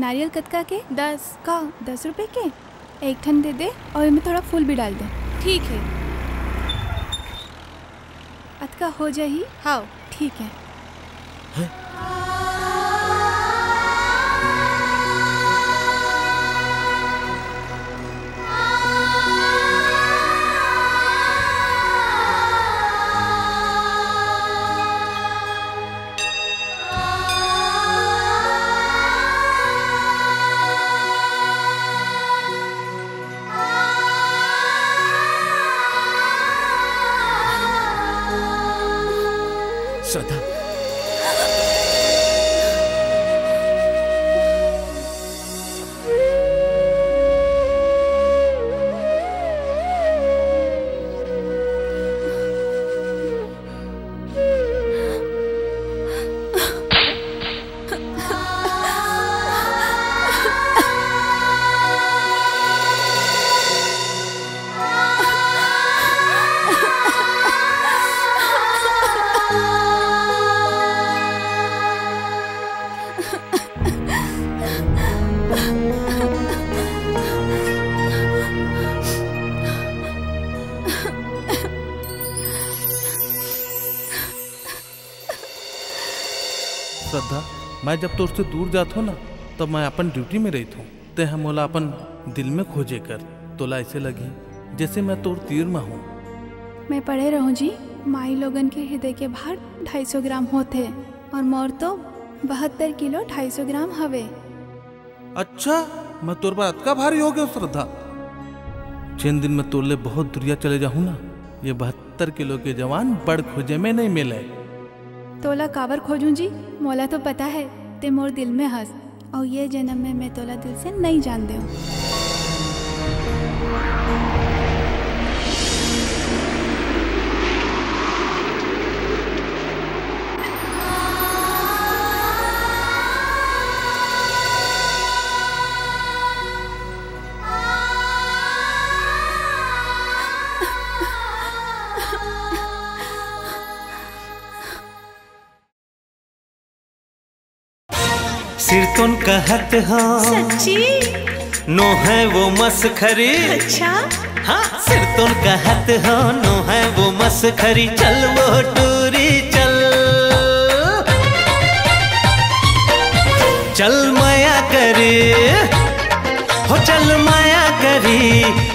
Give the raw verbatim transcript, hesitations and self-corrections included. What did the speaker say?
नारियल कतका के? दस। का, दस रुपए के? एक ठन दे दे अउ एमे थोड़ा फूल भी डाल दे। ठीक है। अतका हो जाही? हाँ। ठीक है। श्रद्धा। श्रद्धा, मैं जब तोर से दूर जात हो ना, तब मैं अपन ड्यूटी में रहित हूँ। ते ह मोला अपन दिल में खोजे कर, तोला ऐसे लगी जैसे मैं तोर तीर में हूँ। मैं पढ़े रहूं जी, माई लोगन के हृदय के भार ढाई सौ ग्राम होथे और मोर तो बहत्तर किलो ढाई सौ ग्राम हवे। अच्छा, मैं तोर बर अतका भारी हो गयो श्रद्धा। जेन दिन मैं तोर ले बहुत दुरिया चले जाहूँ ना, ये बहत्तर किलो के जवान बड़ खोजे में नहीं मिले। तोला काबर खोजूं जी, मोला तो पता है ते मोर दिल में हस, अउ ये जन्म में मैं तोला दिल से नहीं जान देव। सिरतोन कहत हो सच्ची? नो है वो मसखरी। अच्छा? हाँ, सिरतोन कहत हो नो है वो मसखरी। चल वो टूरी चल, चल माया करी, हो चल माया करी।